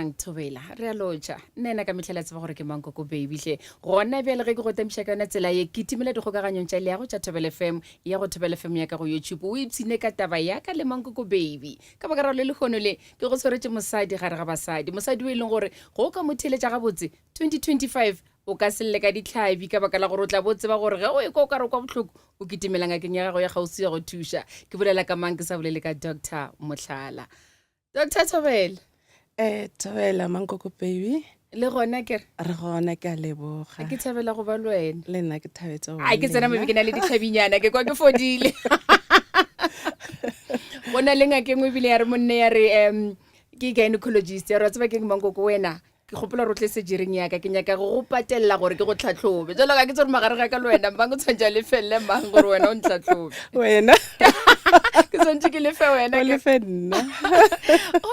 Dumelang Thobela, re a lotšha. Nna ena ka mehla le a tseba gore ke Mankoko Baby hle. Gona bjale ge ke go tamiša ka yona tsela ye, kitimela dikgokaganyong tša leago tša Thobela FM, ya go Thobela FM ya ka go YouTube, o ipshine ka taba ya ka le Mankoko Baby. Ka baka ralo le lehono le, ke go tshwaretše mosadi gare ga basadi, mosadi o e leng gore go o ka mo theeletša gabotse, 2025 o ka se lle ka dihlabi ka baka la gore o tla bo o tseba gore ge o ekwa o ka re kwa bohloko, o kitimela ngakeng ya gago ya kgauswi ya go thuša. Ke bolela ka mang ke sa bolele ka Doctor Mohlala. Doctor Thobela. Eh, Thobela Mankoko baby. Le gona ke re. Re gona ke a leboga. Ke thabela go ba le wena. Le nna ke thabetse go. Ai ke tsena mobe ke na le ditlhabinyana ke kwa ke fodile. Go na le ngaka e nngwe ebile ya re monne ya re um ke gynecologist ya re wa tseba ke Mankoko wena Ke gopola gore o tle sejiring ya ka, ke nyaka go go patelela gore ke go tlhatlhobe. Jalo ga ke tse gore magare ga ka le wena mang o tshwanetse a lefelele mang gore wena o ntlhatlhobe. Wena. Ke tshwanetse ke lefe wena. O lefe nna.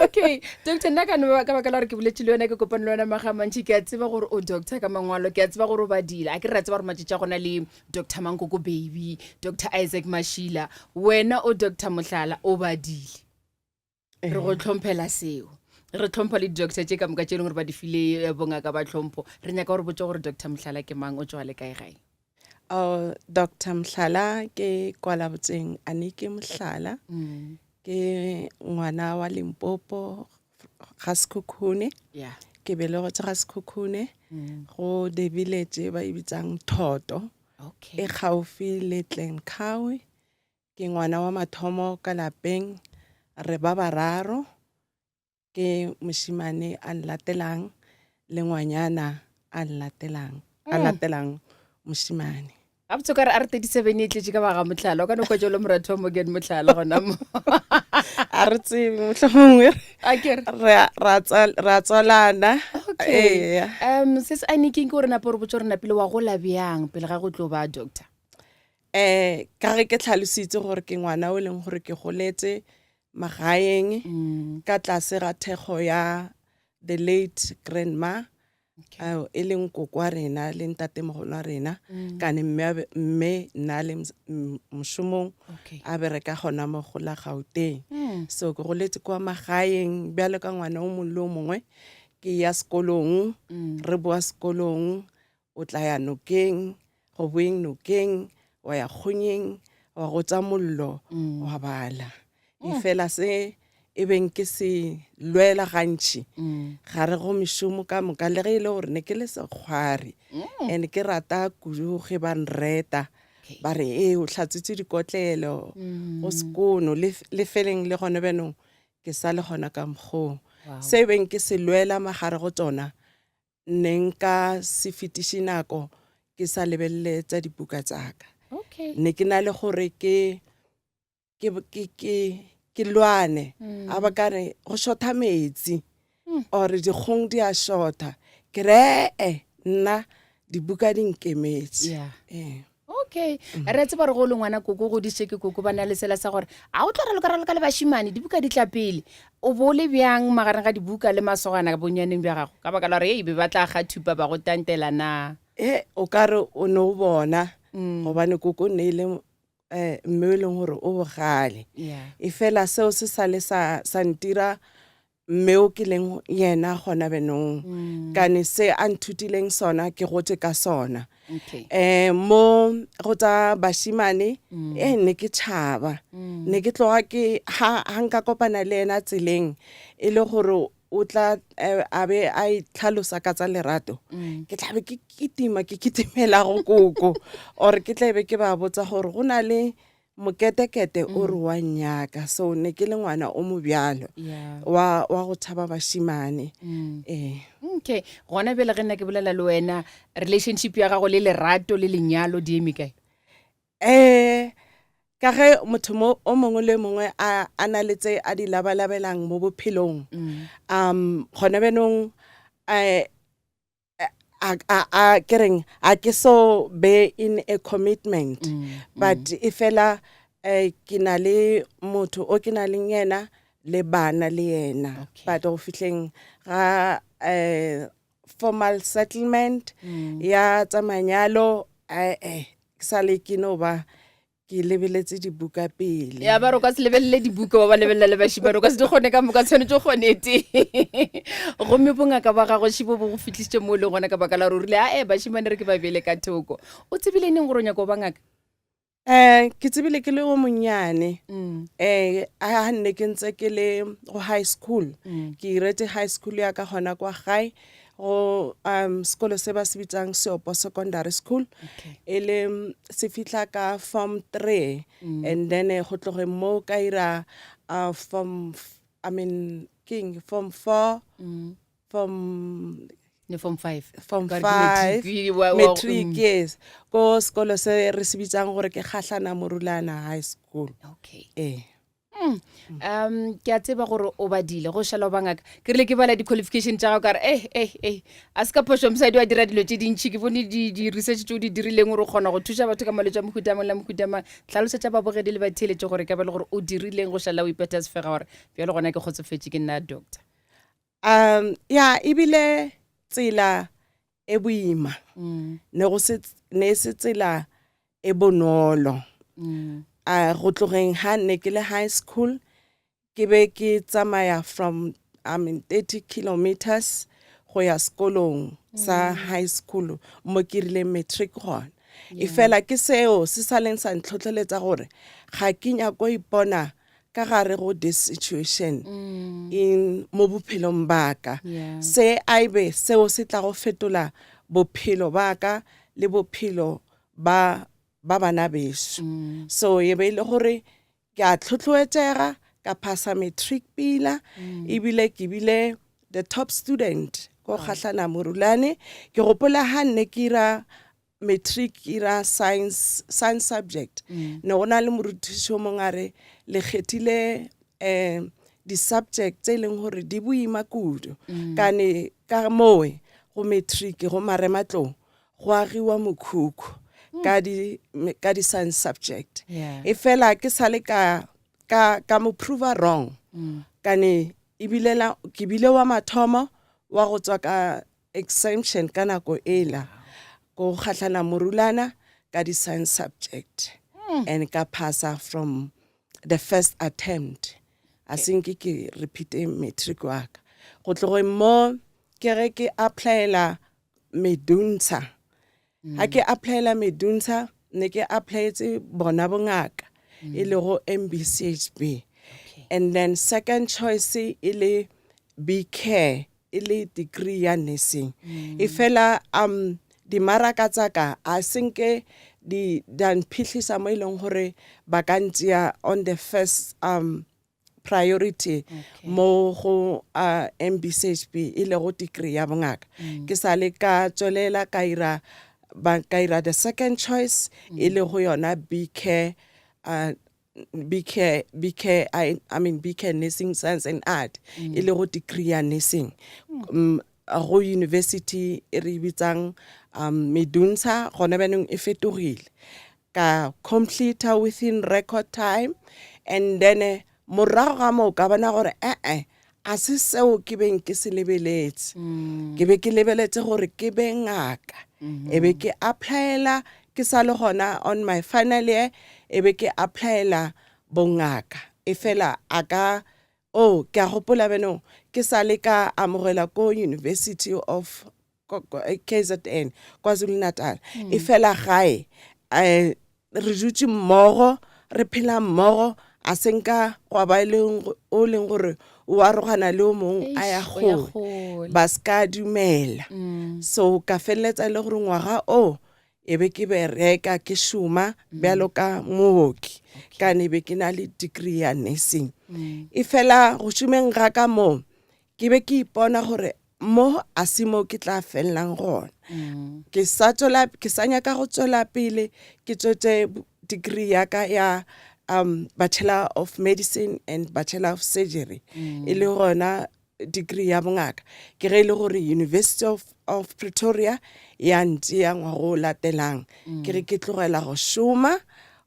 Okay, doctor nna ka no ka baka la gore ke boletše le wena ke kopane le wena maga a mantši ke a tseba gore o doctor ka mangwalo, ke a tseba gore o badile. A ke re ra tseba gore matšatši a gona le Doctor Mankoko Baby, Doctor Isaac Mashila, wena o Doctor Mohlala o badile. Re go tlhomphela seo. Re tlhompha le di-doctor tše ka moka tše e leng gore ba di file eh, bongaka ba tlhompho. Re nyaka gore botse gore Doctor Mohlala ke mang, o tšwa le kae gae? Oh, Doctor Mohlala ke kwala botseng Aniki Mohlala. Ke ngwana wa Limpopo ga Sekhukhune. Yeah. Ke belegotse ga Sekhukhune go the village e ba e bitsang Thoto. Okay. E gaufi le Glencoe. Ke ngwana wa mathomo ka lapeng, re ba bararo, ke mošemane a nlatelang le ngwanyana a nlatelang, a latelang mošemane. Gabotse o ka re a re 37 e tletše ka ba ga Mohlala, o ka no hwetša o le moratho wa Morgan Mohlala gona mo. A re tsebe, mohlomongwe A ke re. ra tswalana. Okay. Eya. Se se Aniki ke gore nape o re botse gore napile wa gola bjang pele ga go tlo ba doctor? Eh, ka ge ke tlhalositse gore ke ngwana o e leng gore ke goletse magaeng ka tlase ga thekgo ya the late grandma Okay. e leng koko wa rena le ntatemogolo wa rena kane mme a be- mme nna le mošomong Okay. a bereka gona mo go la Gauteng. Mm. So ke goletse kwa magaeng bjalo ka ngwana o mongwe le o mongwe ke ya sekolong re boa sekolong O tla ya nokeng, go boeng nokeng, wa ya kgonyeng, wa gotsa mollo, wa bala. Efela se e beng ke se lwela gantši gare go mešomo ka moka, le ge e le gore ne ke le sekgwari and ke rata kudu ge ba nreta ba re ee o hlatswitse dikotlelo go sekono le feleng le gone bjanong ke sa le gona ka mokgoo. Se e beng ke se lwela magare go tsona Ne nka se fetiše nako ke sa lebelele tša dibuka tša ka. Okay. Ne ke na le gore ke ke ke ke ke lwane a ba ka re go shotha metsi or dikgong di a shotha ke re ee nna dibuka di nkemetse. Yeah. Ee. Okay, re a tseba gore go le ngwana koko o godišitše ke koko ba na le sela sa gore a o tlo raloka raloka le bašemane dibuka di tla pele. O bo o le bjang magareng ga dibuka le masogana bonnyaneng bja gago ka baka la gore hei be ba tla kga thupa ba go tantela na? He o ka re o ne o bona gobane koko ne e le mme o e leng gore o bogale. Yeah. Efela seo se sa le sa sa ntira mme o ke leng yena gona benong mm. kane se a nthutileng sona ke gotse ka sona okay. eh mo go tsa bashimane mm. eh ne ke tšhaba mm. ne ke tloga ke ha ha nka kopana le ena tseleng e le gore o tla eh, a be a itlhalosa ka tsa lerato mm. ke tlabe ke kitima ke kitimela go koko or ke tlabe ke ba botsa gore go na le Moketekete o re wa nnyaka, so ne ke le ngwana o mobjalo Yeah. wa wa go thaba bašimane. Ee. Okay, gona bjale ge nna ke bolela le wena, relationship ya gago le lerato le lenyalo di eme kae? Eh, ka ge motho mo o mongwe le mongwe a a na le tse a di labalabelang mo bophelong, um gona bjanong eh a a a ke reng a ke so be in a commitment mm, but mm. e fela eh ke na le motho o ke na leng yena le bana le yena okay. but go fihleng ga eh formal settlement mm. ya tsa manyalo eh eh ke sa le ke no ba Ke lebeletse dibuka pele. Ya ba re o ka se lebelele dibuka wa ba lebelela le bašimane, o ka se di kgone ka moka, tshwanetse o kgone e tee. Gomme bongaka ba gago šibo bo go fihlišitše mo o leng gona ka baka la gore o rile ae bašimane re ke ba beele ka thoko. O tsebile neng gore o nyaka go ba ngaka? Um ke tsebile ke le o monnyane um a nne ke ntse ke le go high school mm. ke iretse high school ya ka gona kwa gae go um sekolo se ba se bitsang seopo secondary school e le se fihla ka form 3 mm. and then eh, go tloge mo ka ira uh, form i mean king form 4 mm. form ne form 5 form 5 matric mm. yes ko sekolo se re se bitsang gore ke kgahlana morulana high school okay eh mm. um ke a tseba gore o badile go šala o ba ngaka ke rile ke bala di-qualification tša gago ka re eh eh eh a se ka phošo mosadi wa dira dilo tše dintšhi ke bone di-research tse o di dirileng gore o kgona go thuša batho ka malwetse a mohuta mang le mohuta mang tlhalosetša babogedi le batheeletše gore ka ba le gore o dirileng go šala o ipetha sefega gore bjale gona ke kgotsofetše ke nna doctor um ya ebile tsela e boima mm. ne go se ne se tsela e bonolo mm. a go tlogeng ha ne ke le high school ke be ke tsamaya from i mean 30 kilometers go ya sekolong sa mm. high school mo ke rileng matric gona e fela ke seo se sa leng sa ntlhotlheletsa gore ga ke nyako ipona ka gare go this situation mm. in mo bophelong ba ka yeah. se a ebe seo se tla go fetola bophelo ba ka le bophelo ba ba bana beso mm. so e be e le gore ke a tlhotlhoetsega ka phasa matric pila mm. ebile ke bile the top student ko kgahlana morulane ke gopola ha nne ke ira matric ira science science subject mm. ne go na le morutiši o mongwe a re le kgethile um di-subject tse e leng gore di boima kudu mm. kane ka mowe go matric go marematlong go agiwa mokhukhu mm. ka di ka di-science subject yeah. e fela ke sale ka ka ka mo prova wrong mm. kane ebile la ke bile wa mathomo wa go tswa ka exemption ka nako ela ko kgahlana morulana ka di-science subject mm. and ka phasa from the first attempt a senke ke repeate matric wa ka go tlogeng mo ke ge ke applyela medunsa ga ke applyela medunsa ne ke applyetse bona bongaka mm. e lego mbchb okay. and then second choice e le b care e le degree ya nursing mm. e fela um dimaraka tsa ka a senke di da mphihlisa mo e leng gore ba ka ntšea on the first um priority okay. mo go uh, MBCHB e lego degree ya bongaka mm. ke sa le ka tswelela ka ira ba ka ira the second choice mm. e le go yona B care uh, B care B care I, I mean B care nursing science and art mm. e le go degree ya nursing mm. um, go university e re bitsang um medunsa gona bjanong e fetogile ka completer within record time and then eh, morago ga moo ka bona gore ee a se seo ke beng ke se lebeletse mm. ke be ke lebeletse gore ke be ngaka mm-hmm. e be ke applyela ke sa le gona on my final year e be ke applyela bongaka e fela a ka oh ke a gopola benong ke sa le ka amogela ko University of KZN KwaZulu Natal mm. e fela gae eh re dutše mmogo re phela mmogo a se nka gwa ba e o leng gore o arogana le o mongwe a ya gole ba se ka dumela mm. so ka feleletsa e le gore ngwaga o e be ke bereka ke šoma mm. bjalo ka mooki ka ne be ke na le degree ya nursing mm. e fela go šomeng ga ka moo ke be ke ipona gore mo a se mo ke tla felelang gona mm. ke sa tswela ke sa nyaka go tswela pele ke tswetse degree ya ka ya um bachelor of medicine and bachelor of surgery mm. e le gona degree ya bongaka ke ge e le gore University of, of Pretoria ya ntšea ngwago o latelang mm. ke re ke tlogela go šoma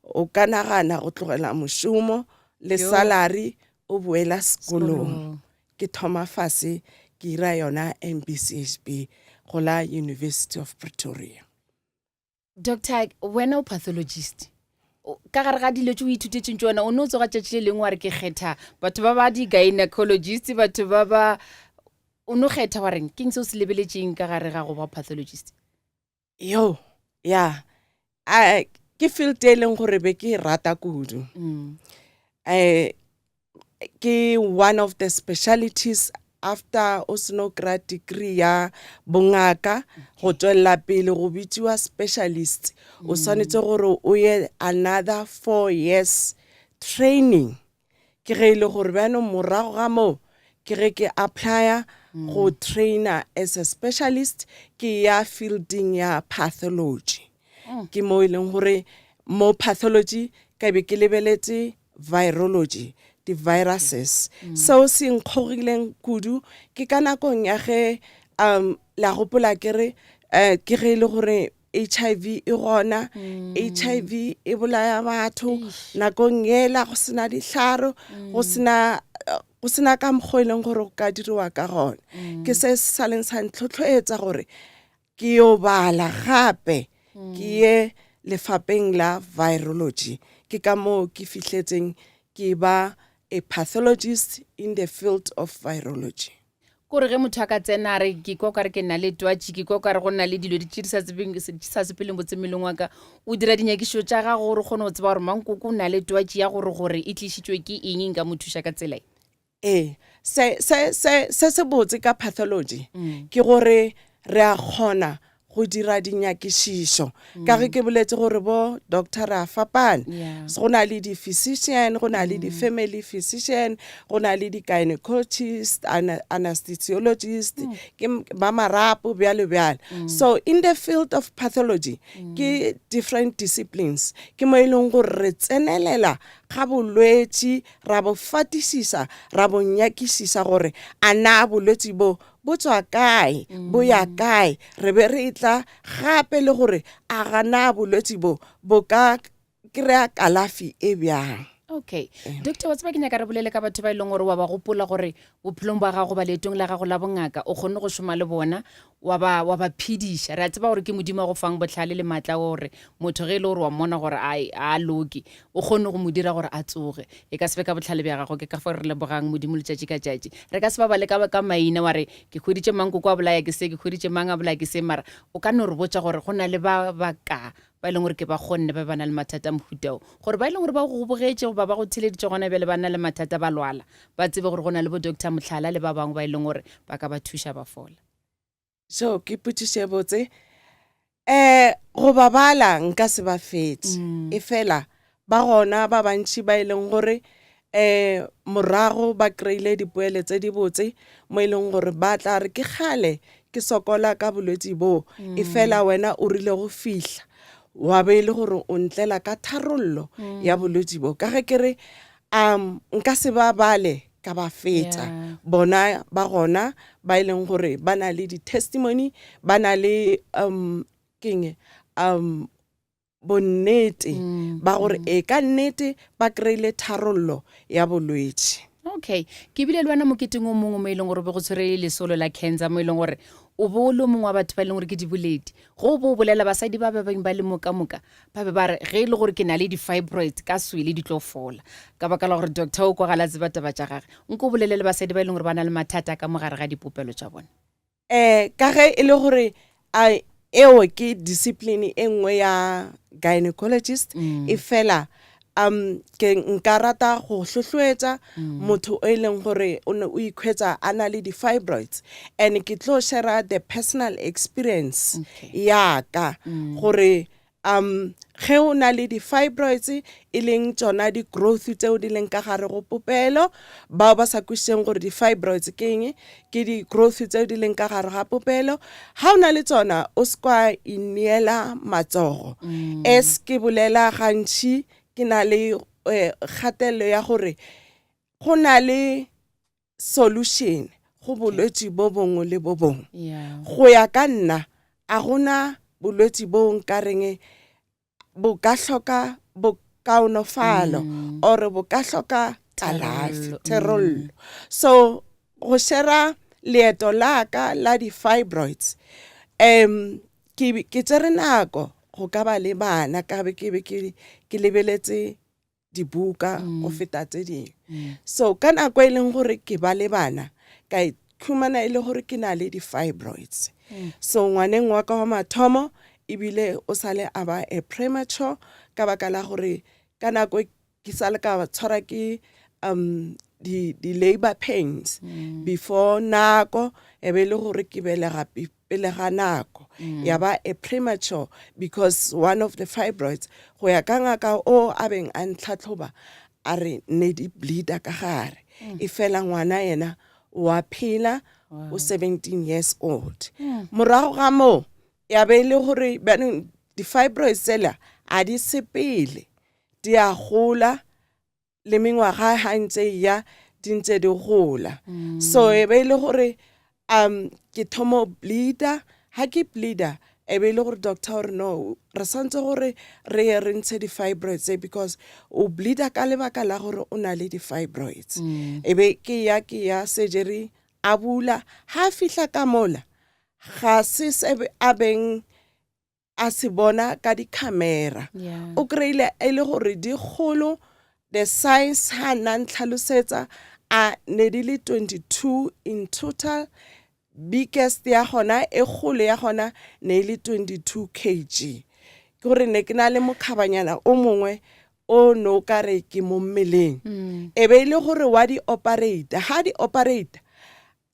o ka nagana go tlogela mošomo le salary o boela sekolong ke thoma fase ke ira yona MBCHB go la University of Pretoria. Doctor, wena o pathologist. Ka gare ga dilo tse o ithutetšeng tšona, o ne o tsoga tšatši le lengwe wa re ke kgetha batho ba ba di-gynecologist, batho ba ba, o no kgetha wa reng, keng se o se lebeletšeng ka gare ga go ba pathologist? Yo, ya, a ke field e leng gore be ke e rata kudu. Um ke one of the specialities after o seno kry-a degree ya bongaka go tswelela pele go bitsiwa specialist o swanetse gore o ye another 4 years training ke ge e le gore bjanong morago ga moo ke ge ke applya go trainer as a specialist ke ya fielding ya pathology ke mo e leng gore mo pathology ka be ke lebeletse virology di-viruses seo se nkgogileng kudu ke ka nakong ya ge um la gopola ke re um ke ge e le gore HIV e gona HIV e bolaya batho nakong yela go sena dihlaro go sena go sena ka mokgwa e leng gore go ka diriwa ka gona ke se se sa leng sa ntlhotlhoetsa gore Ke yo bala gape ke ye lefapeng la virology. Ke ka moo ke fihletseng ke ba a pathologist in the field of virology. Kore ge motho a ka tsena a re ke kwa okare ke na le twatši, ke kwa okare go na le dilo tše di sa tsebeng, di sa sepeleng botse mmeleng wa ka, o dira dinyakišišo tša gago gore o kgone go tseba gore mankoko o na le twatši ya gore gore e tlišitšwe ke eng, nka mo thuša ka tsela e. Ee, se, se, se, se se botse ka pathology ke gore re a kgona go dira dinyakišišo. Ka ge ke boletse gore bo doctor re a fapana. Yeah. Go na le di-physician, go na le di-family physician, go na le di-gynecologist, ana, anesthesiologist, ke m- ba marapo, bjalo bjalo. So in the field of pathology, ke different disciplines. Ke mo e leng gore re tsenelela ga bolwetši ra bo fatišiša, ra bo nyakišiša gore a na bolwetši bo bo tswa kae, bo ya kae, re be re etla gape le gore a ga na bolwetši bo bo ka kry-a kalafi e bjang. Okay. Doctor, wa tseba ke nyaka re bolele ka batho ba e leng gore wa ba gopola gore bophelong bwa gago goba leetong la gago la bongaka o kgonne go šoma le bona wa ba wa ba phediša. Re a tseba gore ke Modimo a go fang bohlale le maatla gore motho ge e le gore wa mmona gore a a loke, o kgone go mo dira gore a tsoge. E ka se be ka bohlale bja gago, ke ka fao re lebogang Modimo letšatši ka tšatši. Re ka se ba bale ka ka maina wa re ke hweditše mang koko a bolaya ke se, ke hweditše mang a bolaya ke se, mara o ka no re botša gore go na le ba ba ka ba e leng gore ke ba kgonne ba ba na le mathata a mohuta wo, gore ba e leng gore ba go bogetše goba ba go theleditše gona bjale ba na le mathata ba lwala, ba tsebe gore go na le bo Doctor Mohlala le ba bangwe ba e leng gore ba ka ba thuša ba fola. So ke potšišo e botse. Um go ba bala nka se ba fetše, efela ba gona ba bantši ba e leng gore um morago ba kry-ile dipoelo tse di botse mo e leng gore ba tla re ke kgale ke sokola ka bolwetši bo, efela wena o rile go fihla wa be e le gore o ntlela ka tharollo ya bolwetši bo. Ka ge ke re um nka se ba bale ka ba fetša Yeah. bona ba gona ba e leng gore ba na le di-testimony ba na le um keng um bonnete ba gore e ka nnete ba kry-ile tharollo ya bolwetši. Okay, ke bile le wena moketeng o mongwe mo e leng gore o be go tshwere lesolo la cancer, mo e leng gore o bo o le mongwe wa batho ba e leng gore ke diboledi. Go o bo o bolela basadi ba ba beng ba le mo ka moka ba be ba re ge e le gore ke na le di-fibroids ka swele di tlo fola ka baka la gore doctor o kwagala tseba taba tša gage. Nko o bolele le basadi ba e leng gore ba na le mathata ka mo gare ga dipopelo tša bona. Um ka ge e le gore a eo ke discipline e nngwe ya gynecologist e fela um ke nka rata go hlohloetša motho o e leng gore o ne o ikhwetša a na le di-fibroids and ke tlo share the personal experience Okay. ya ka gore um ge o na le di-fibroids e leng tšona di-growth tseo di leng ka gare go popelo bao ba sa kwešišeng gore di-fibroids ke eng ke di-growth tseo di leng ka gare ga popelo ga o na le tsona o se kwa ineela matsogo as ke bolela gantši ke na le eh, kgatelelo ya gore go na le solution go bolwetši bo bongwe le bo bongwe Yeah. go ya ka nna a gona bolwetši bo nkareng bo ka hloka bokaonofalo or bo ka hloka kalafi Tharollo, therollo so go shera leeto la ka la di-fibroids um ke ke tsere nako. go ka ba le bana ka be ke be ke ke lebeletse dibuka go feta tse dingwe. So ka nako e leng gore ke ba le bana ka ikhumana e le gore ke na le di-fibroids. So ngwaneng wa ka wa mathomo ebile o sale a ba a premature ka baka la gore ka nako e ke sale ka tshwara ke um di di-labor pains before nako e be e le gore ke belega pele ga nako ya ba a premature because one of the fibroids go ya ka ngaka o a beng a ntlhatlhoba a re ne di bleeda ka gare e fela ngwana yena wa phela o 17 years old morago ga moo ya be e le gore bjanong di-fibroids tsela a di sepele di a gola le mengwaga ha ntse e ya di ntse di gola so e be e le gore um ke thomo bleeder ha ke bleeder e be e le gore doctor gore no re santse gore re ye re ntshe di-fibroids tse because o bleeder ka lebaka la gore o na le di-fibroids e be ke ya ke ya surgery a bula ha fihla ka mola ga se se a beng a se bona ka dikhamera Yeah. o kry-ile e le gore di kgolo the size ha nna ntlhalosetsa a ne di le 22 in total biggest ya gona e kgolo ya gona ne e le 22 kg ke gore ne ke na le mokgabanyana o mongwe o no ka re ke mo mmeleng e be e le gore wa di operate ha di operate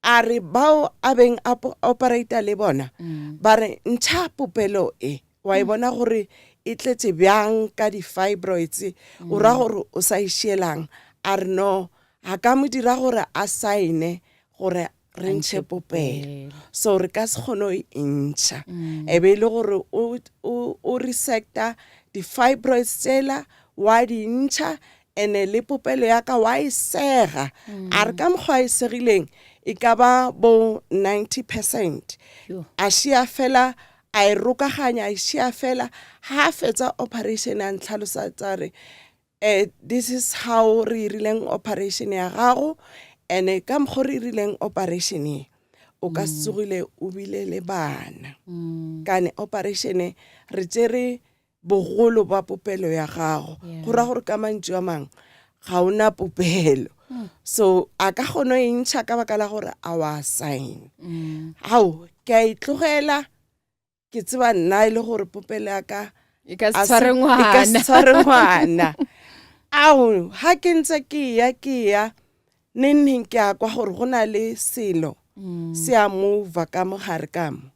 A re bao a beng a operator le bona ba re ntšha popelo e wa e bona gore e tletse bjang ka di-fibroids o ra gore o sa e šielang a re no a ka mo dira gore a saene gore re ntšhe popelo so re ka se kgone go e ntšha e be e le gore o resecta di-fibroids tsela wa di ntšha ene le popelo ya ka wa e sega a re ka mokgwa a e segileng e ka ba bo 90 percent a šia fela a e rokaganya a e šia fela ha a fetsa operation a ntlhalosa tsa re eh, this is how re irileng operation ya gago ene ka mokgwa re irileng operation e o ka se tsogile o bile le bana kane operation e re tšere bogolo ba popelo ya gago go ra gore ka mantšu a mangwe ga o na popelo so a ka kgono e ntšha ka baka la gore a wa sign ao ke a e tlogela ke tseba nna e le gore popelo ya ka e ka a se tshware e ka se ngwana tshware ngwana ao ha ke ntse ke ya ke ya Neng neng ke a kwa gore go na le selo se a mova ka mo gare ka mo.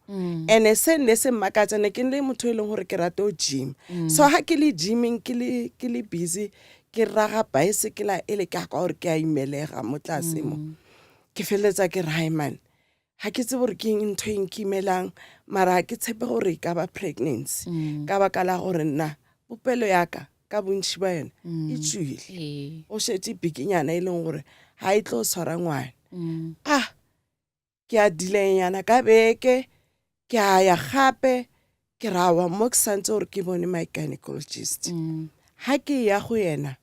Ene se ne se mmakatsa ne ke le motho e leng gore ke rata go gym. So ha ke le gyming ke le ke le busy ke raga baesekela ele ke a kwa gore ke a imelega mo tlase mo. Ke feleletsa ke re hai man ga ke tsebe gore ke eng ntho e nkimelang mara ga ke tshepe gore e ka ba pregnancy ka baka la gore nna popelo ya ka ka bontši ba yone e tswile Ee. o šetše bikinyana e leng gore ga e tlo tshwara ngwana ah ke a dilenyana ka beke ke a ya gape ke ra wa mo ke santse gore ke bone my gynecologist ga ke ya go yena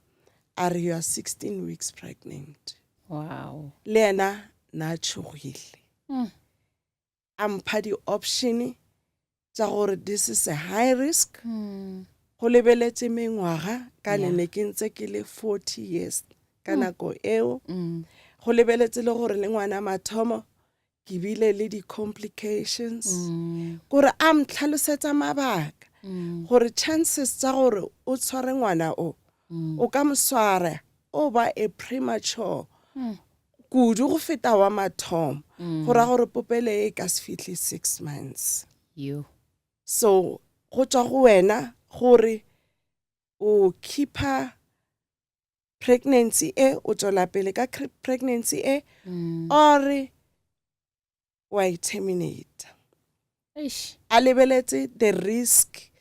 a re you are 16 weeks pregnant wow le yena na tšhogile a mpha di-option tša gore this is a high risk go lebeletse mengwaga ka Yeah. ne ke ntse ke le 40 years ka nako eo go lebeletse le gore le ngwana mathomo ke bile le di-complications kore a mtlhalosetsa mabaka gore chances tsa gore o tshware ngwana o o ka mo swara o ba a premature kudu go feta wa mathomo go ra gore popele e ka se fihle 6 months yo so go tswa go wena gore o keepa pregnancy e o tswela pele ka pregnancy e or wa e terminate Eish. a lebeletse the risk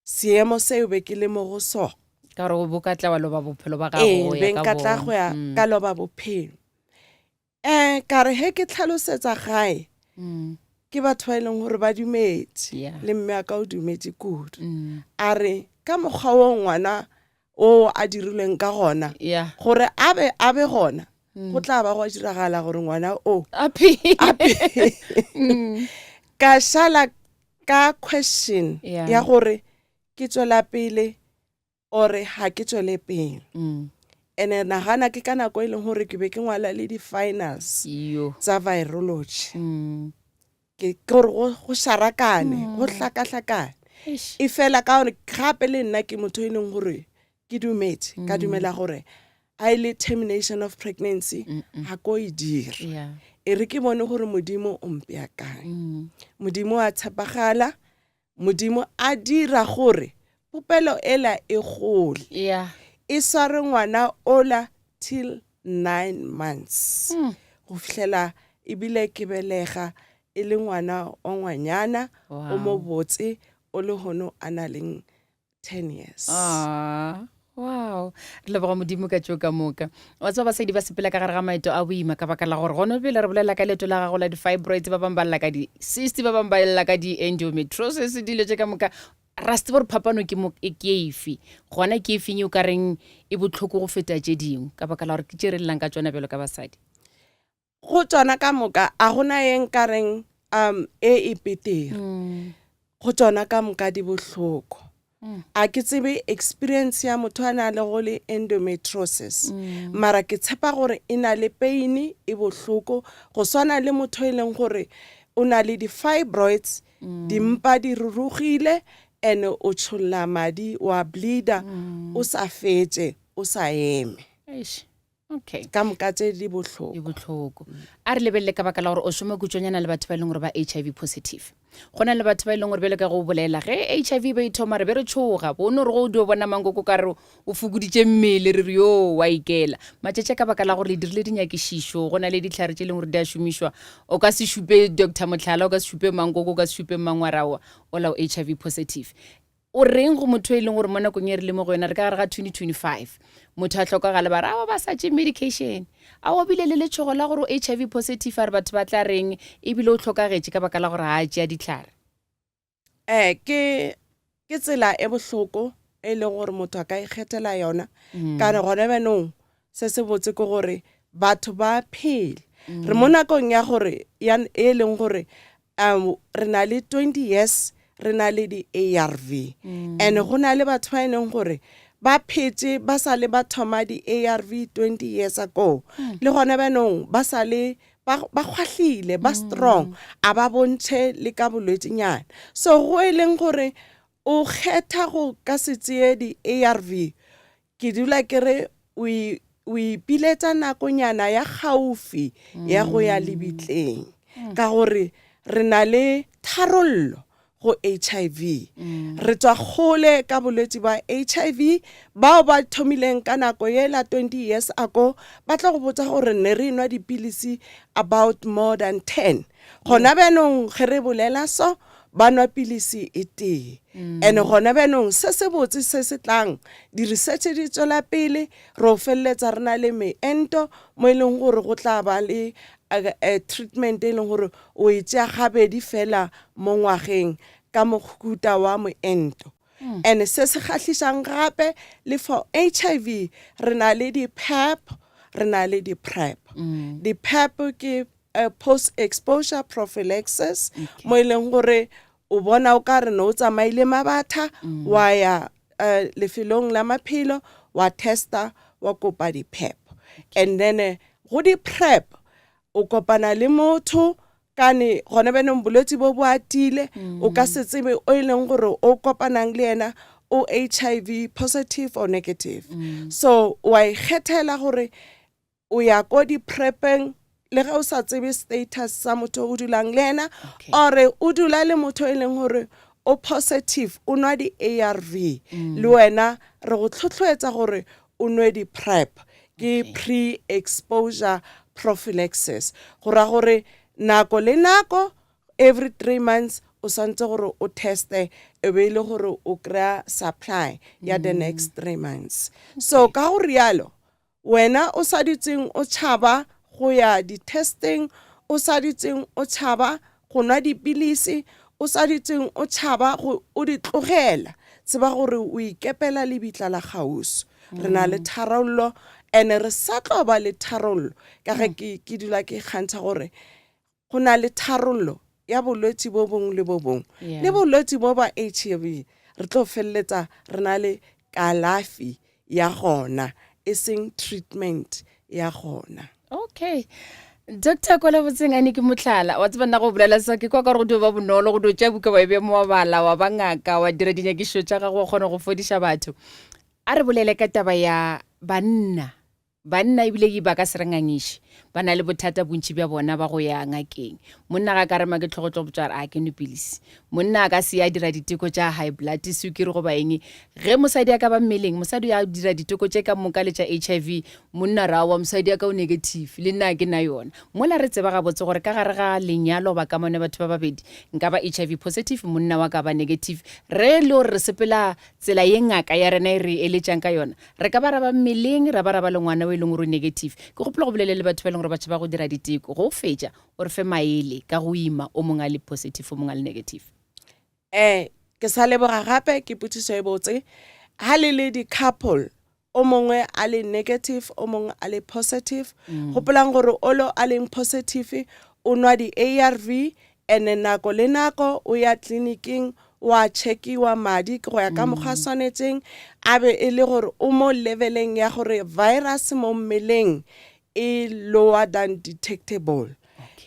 seemo seo be ke le mo go sona ka gore o bo ka tla wa loba bophelo ba gago ee go ya be ka nka tla bona. go ya Mm. ka loba bophelo um ka re he ke tlhalosetsa gae Mm. ke batho ba e leng gore ba dumetse Yeah. le mme a ka o dumetse kudu Mm. a re ka mokgwa o ngwana o a dirilweng ka gona Yeah. gore a be a be gona go tla ba go diragala gore ngwana o A phele. ka šala ka question ya gore ke tswela pele ore ga ke tswele pele. Ene nagana ke ka nako e leng gore ke be ke ngwala le di-finals tsa virology. Ke gore go šarakane, go hlakahlakane. E fela ka gore gape le nna ke motho e leng gore ke dumetse, ka dumela gore a e le termination of pregnancy ga ko e dira. E re ke bone gore Modimo o mpea kae. Modimo a tshepagala, Modimo a dira gore popelo ela e gole. E sware ngwana ola till 9 months. Go fihlela ebile ke belega e le ngwana wa ngwanyana o mo botse o le hono a na leng 10 years. Ah, wow re leboga modimo ka tšeo ka moka wa tseba basadi ba sepela ka gare ga maeto a boima ka baka la gore gone pele re bolela ka leeto la gago la di-fibroids ba bangwe ba lla ka di-cyst ba bangwe ba lla ka di-endometrosis dilo tše ka moka ra se tsebe gore phapano ke mo e ke efe gona ke efeng e o ka reng e bohloko go feta tše dingwe ka baka la gore ke tše re llang ka tšona bjalo ka basadi. Go tšona ka moka a gona ye nka reng um e e petere. Go tšona ka moka di bohloko. A ke tsebe experience ya motho a na lego le endometriosis, mara ke tshepa gore e na le pain e bohloko go swana le motho e leng gore o na le di-fibroids, dimpa di rurugile and o tšholla madi wa bleeder o sa fetše o sa eme. Eish. Okay. Ka moka tše di bohloko. Di bohloko. A re lebelele ka baka la gore o šoma kutšwanyana le batho ba e leng gore ba HIV positive. Go na le batho ba e leng gore bjalo ka ge o bolela ge HIV ba e thoma re be re tšhoga bo no re go o dio bona mankoko ka re o fokoditše mmele re re yo wa ikela. Matšatši a ka baka la gore le dirile dinyakišišo go na le dihlare tše e leng gore di a šomišwa o ka se šupe Doctor Mohlala o ka se šupe mankoko o ka se šupe mmangwaraoa ola o HIV positive. O reng go motho e leng gore mo nakong e re le mo go yona re ka gare ga 2025 motho a hlokagale ba re awa ba sa tše medication a o bile le letšhogo la gore o HIV positive a re batho ba tla reng ebile o hlokagetše ka baka la gore ga a tšea dihlare? Eh ke ke tsela e bohloko e leng gore motho a ka ikgethela yona ka re gona bjanong se se botse ke gore batho ba phela re mo nakong ya gore ya e leng gore um re na le 20 years re na le di-ARV and go na le batho ba e leng gore ba phetše ba sa le ba thoma di-ARV 20 years ago le gona bjanong ba sa le ba ba kgwahlile ba strong a ba bontšhe le ka bolwetšinyana so go e leng gore o kgetha go ka se tseye di-ARV Ke dula ke re o o ipiletša nakonyana ya kgaufi ya go ya lebitleng ka gore re na le tharollo go HIV. Re tswa kgole ka bolwetši bja HIV. Bao ba thomileng ka nako yela 20 years ago ba tlo go botša gore ne re enwa dipilisi about more than 10. Gona bjanong ge re bolela so ba nwa pilisi e tee. And gona bjanong se se botse se se tlang, di-research di tswela pele, ro feleletsa re na le meento mo e leng gore go tla ba le treatment e leng gore o e tšea gabedi fela mo ngwageng ka mohuta wa moento. And se se kgahlišang gape le for HIV re na le di-PEP, re na le di-PrEP. Di-PEP ke post exposure prophylaxis mo e leng gore o bona o ka re ne o tsamaile mabatha wa ya lefelong la maphelo wa testa wa kopa di-PEP and then go di-PrEP o kopana le motho kane gona bjanong bolwetsi bo bo atile o ka se tsebe o e leng gore o kopanang le yena o HIV positive or negative so wa ikgethela gore o ya ko di-prepeng le ge o sa tsebe status sa motho o dulang le yena Okay. ore o dula le motho e leng gore o positive o nwa di-ARV le wena re go tlhotlhoetsa gore o nwe di-prep ke Okay. pre-exposure prophylaxis go ra gore nako le nako every 3 months o swantse gore o teste e be e le gore o kry-a supply ya the next 3 months so ka go rialo Wena o sa dutseng o tšhaba go ya di-testing, o sa dutseng o tšhaba go nwa dipilisi, o sa dutseng o tšhaba go o di tlogela, tseba gore o ikepela lebitla la kgauswi. Re na le tharollo and re sa tlo ba le tharollo ka ge ke, ke dula ke ikgantšha gore go na le tharollo. ya bolwetši bo bongwe le bo bongwe. Le bolwetši bo ba HIV re tlo feleletsa re na le kalafi ya gona e seng treatment ya gona. Okay. Doctor Kola Botseng a ne ke mohlala wa tseba nna go bolela sa ke kwa ka gore go dio ba bonolo go dio tšea buka wa e bea mo wa bala wa ba ngaka wa dira dinyakišišo tša gago wa kgona go fodiša batho. A re bolele ka taba ya banna. Banna ebile ke ba ka se re ngangiše. Ba na le bothata bontši bja bona ba go ya ngakeng. Monna ga a ka rema ke hlogo tlo botša gore a ke nwe pilisi. Monna a ka se ye a dira diteko tša high blood, sukiri goba eng. Ge mosadi a ka ba mmeleng, mosadi o ya dira diteko tše ka moka le tša HIV, monna a re aowa mosadi ya ka o negative, le nna ga ke na yona. Mola re tseba gabotse gore ka gare ga lenyalo goba kamano ya batho ba babedi, nka ba HIV positive, monna wa ka a ba negative. Re le gore re sepela tsela ye ngaka ya rena e re eletšang ka yona, Re ka ba ra ba mmeleng, ra ba ra ba le ngwana o e leng gore o negative. Ke gopola go bolele le batho ba e leng gore ba tšhaba go dira diteko. Go fetša, o re fe maele ka go ima o mongwe a le positive, o mongwe a le negative. Eh, ke sa leboga gape ke potšišo e botse. Ha le le di-couple, o mongwe a le negative, o mongwe a le positive, gopolang gore olo a leng positive o nwa di-ARV Ene nako le nako o ya tleliniking wa checkiwa madi go ya ka mokgwa a swanetšeng, a be e le gore o mo leveleng ya gore virus mo mmeleng e lower than detectable.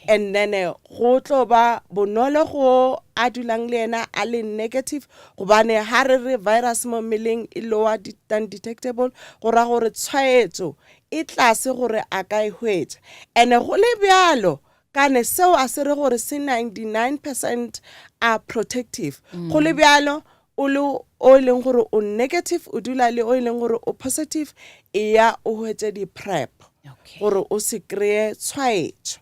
And then go tlo ba bonolo go a dulang le yena a le negative gobane ha re re virus mo mmeleng e lower than detectable go ra gore tshwaetso e tlase gore a ka e hwetša. And go le bjalo Kane seo a se re gore se 99 percent are protective. Go le bjalo, o le o e leng gore o negative, o dula le o e leng gore o positive, eya o hwetše di-PrEP gore o se kry-e tshwaetšo.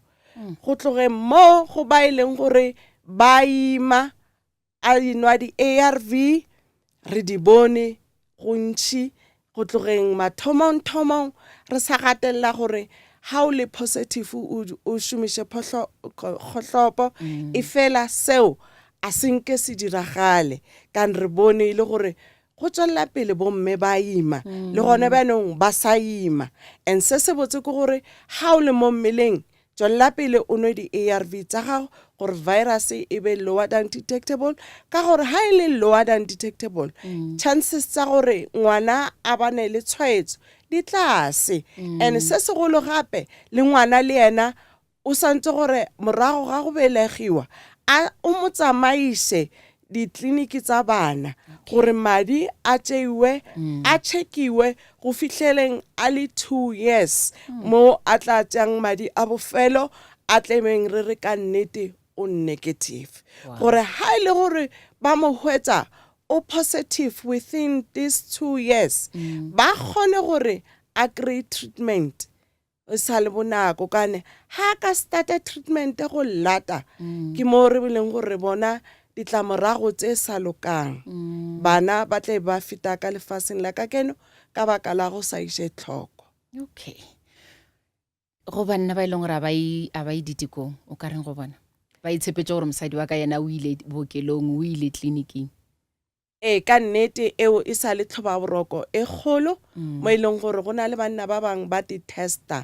Go tlogeng moo go ba e leng gore ba ima, A enwa di-ARV, re di bone gontši go tlogeng mathomong-thomong re sa gatelela gore ga o le positive o, o šomiše kgohlopo, efela seo a se nke se diragale. Kang re bone e le gore go tswelela pele bomme ba ima le gone bjanong ba sa ima. And se se botse ke gore ga o le mo mmeleng Tšwelela pele o nwe di-ARV tša gago gore virus e be lower than detectable, ka gore ha e le lower than detectable, chances tša gore ngwana a bane le tshwaetso di tlase. And se segolo gape, le ngwana le yena o swantse gore morago ga go belegiwa a o mo tsamaiše ditliniki tsa bana gore madi a tšeiwe a chekiwe go fihleleng a le 2 years mo a tla tšeang madi a bofelo a tlemeng re re ka nnete o negative gore ha e le gore ba mo hwetša o positive within these 2 years ba kgone gore a kry treatment e sa le bonako kane ha ka starta treatment go lata ke mo re leng gore re bona ditlamorago tse sa lokang bana ba tle ba feta ka lefaseng la ka keno ka baka la go sa iše tlhoko. Okay, go banna ba e leng gore a ba ye ditekong o ka reng go bona ba itshepetše gore mosadi wa ka yena o ile bookelong o ile tleliniking? Ee, ka nnete eo e sa le tlhobaboroko e kgolo mo e leng gore go na le banna ba bangwe ba ti-testa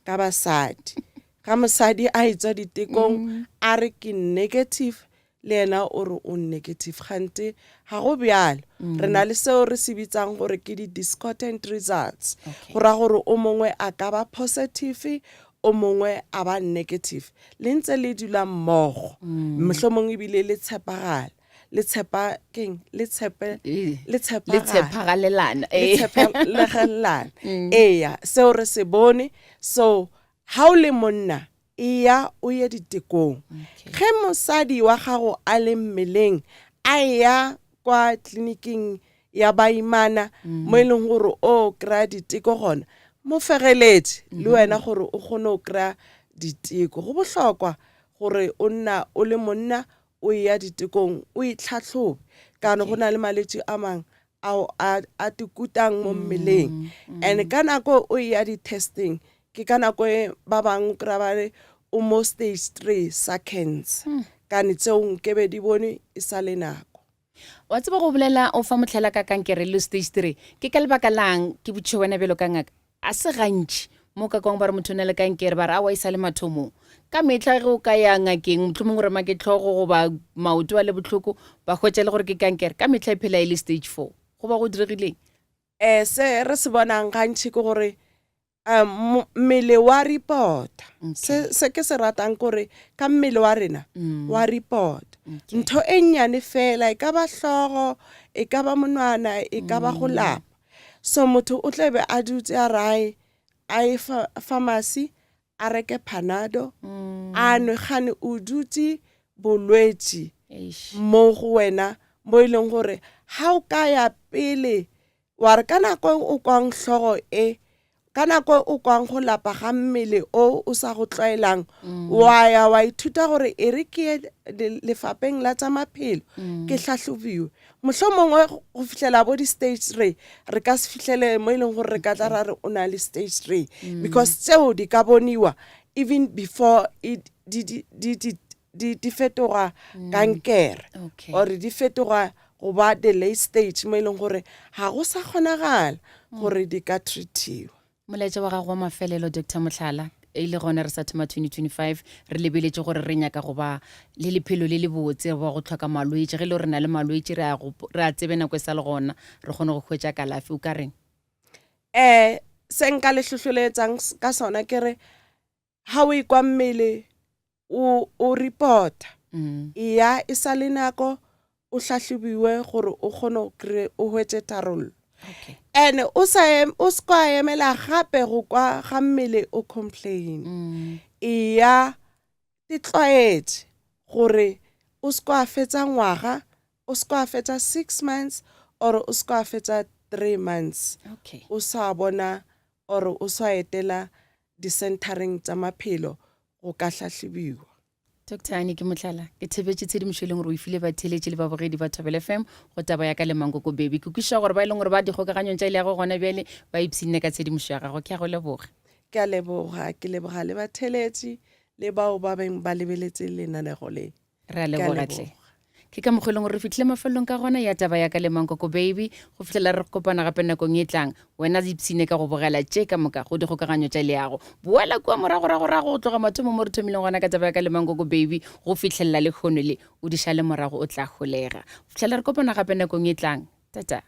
ka basadi. Ga mosadi a etswa ditekong a re ke negative, le yena o re o negative, kgante ga go bjalo. Re na le seo re se bitsang gore ke di-discordant results, go ra gore o mongwe a ka ba positive, o mongwe a ba negative, le ntse le dula mmogo, mohlomong ebile le tshepagala. Le tshepa keng le tshepe le tshepa le tshepagalelana le tshepalegelana eya seo re se bone so ha o le monna eya o ye ditekong ge mosadi wa gago a le mmeleng a eya kwa tleliniking ya baimana mo e leng gore o kry-a diteko gona mo fegeletse le wena gore o kgone go kry-a diteko go bohlokwa gore o nna o le monna o eya ditekong o itlhahlobe kane go na le malwetši a mang ao a a tikutang mo mmeleng and ka nako o eya di-testing ke ka nako e ba bangwe o kry-a ba re o mo stage 3 sa cancer kane tseo nkebe di bone e sa le nako. Wa tseba go bolela o fa mohlala ka kankere le stage 3 ke ka lebaka lang ke botšiše wena bjalo ka ngaka a se gantši mo ka kwang ba re motho o na le kankere ba re aowa e sa le mathomong. Ka mehla ge o ka ya ngakeng, mohlomongwe o rema ke hlogo goba maoto a le bohloko, ba hwetša e le gore ke kankere. Ka mehla e phela e le stage 4. Go ba go diregileng? Um se re se bonang gantši ke gore um mmele wa reporta. Se, se ke se ratang kore ka mmele wa rena mm. wa reporta. Okay. Ntho e nnyane fela e ka ba hlogo, e ka ba monwana, e ka ba go mm. lapa. So motho o tle be a dutse a rae a ye pharmacy a reke panado mm. a nwe gane o dutse bolwetši mo go wena mo e leng gore ga o ka ya pele wa re ka nako e o kwang hlogo e ka nako e o kwang go lapa ga mmele o o sa go tlwaelang mm. wa ya wa ithuta gore e re ke ye lefapeng la tsa maphelo mm. ke hlahlobiwe mohlomongwe go fihlela bo di-stage three re ka se fihlele mo e leng gore re ka tla ra re o na le stage three mm. because tseo di ka boniwa even before it, di, di, di, di, di, di fetoga mm. kankere okay. or di fetoga go ba the late stage mo e leng gore ga go sa kgonagala mm. gore di ka treatiwa Molaetša wa gago wa mafelelo, Doctor Mohlala, e le gona re sa thoma 2025, re lebeletše gore re nyaka go ba le lephelo le lebotse goba go hloka malwetši. Ge e le gore re na le malwetši, re a go, re a tsebe nako e sa le gona, re kgone go hwetša kalafi. O ka reng? Um se nka le hlohloletšang ka sona ke re ga o ekwa mmele o o reporta mm. eya e sa le nako o hlahlobiwe gore o kgone go kry o hwetše tharollo okay. and o sa o se kwa emela gape go kwa ga mmele o complain mm. eya te tlwaetše gore o se kwa fetsa ngwaga o se kwa fetsa 6 months or o se kwa fetsa 3 months okay. o sa bona or o sa etela disentareng tša maphelo go ka hlahlobiwa. Doctor Annie ke mohlala ke thebetše tshedimošo e leng gore o e file batheeletši le babogedi ba Thobela FM go taba ya ka le Mankoko Baby. Ke kwešiša gore ba e leng gore ba dikgokaganyong tša leago gona bjale ba ipshinne ka tshedimošo ya gago. Ke a go leboga. Ke a leboga, ke leboga le batheeletši le bao ba beng ba lebeletše lenanego le. Re a leboga tle. Ke ka mokgwa e leng gore re fihlile mafelelong ka gona ya taba ya ka le Mankoko Baby. Go fihlela re kopana gape nakong e tlang, wena ipshine ka go bogela tše ka moka go dikgokaganyo tša leago. Boela kua moragoragorago go tloga mathomo mo re thomileng gona ka taba ya ka le Mankoko Baby go fihlelela lehono le, o di šale morago o tla holega. Go fihlela re kopana gape nakong e tlang, tata.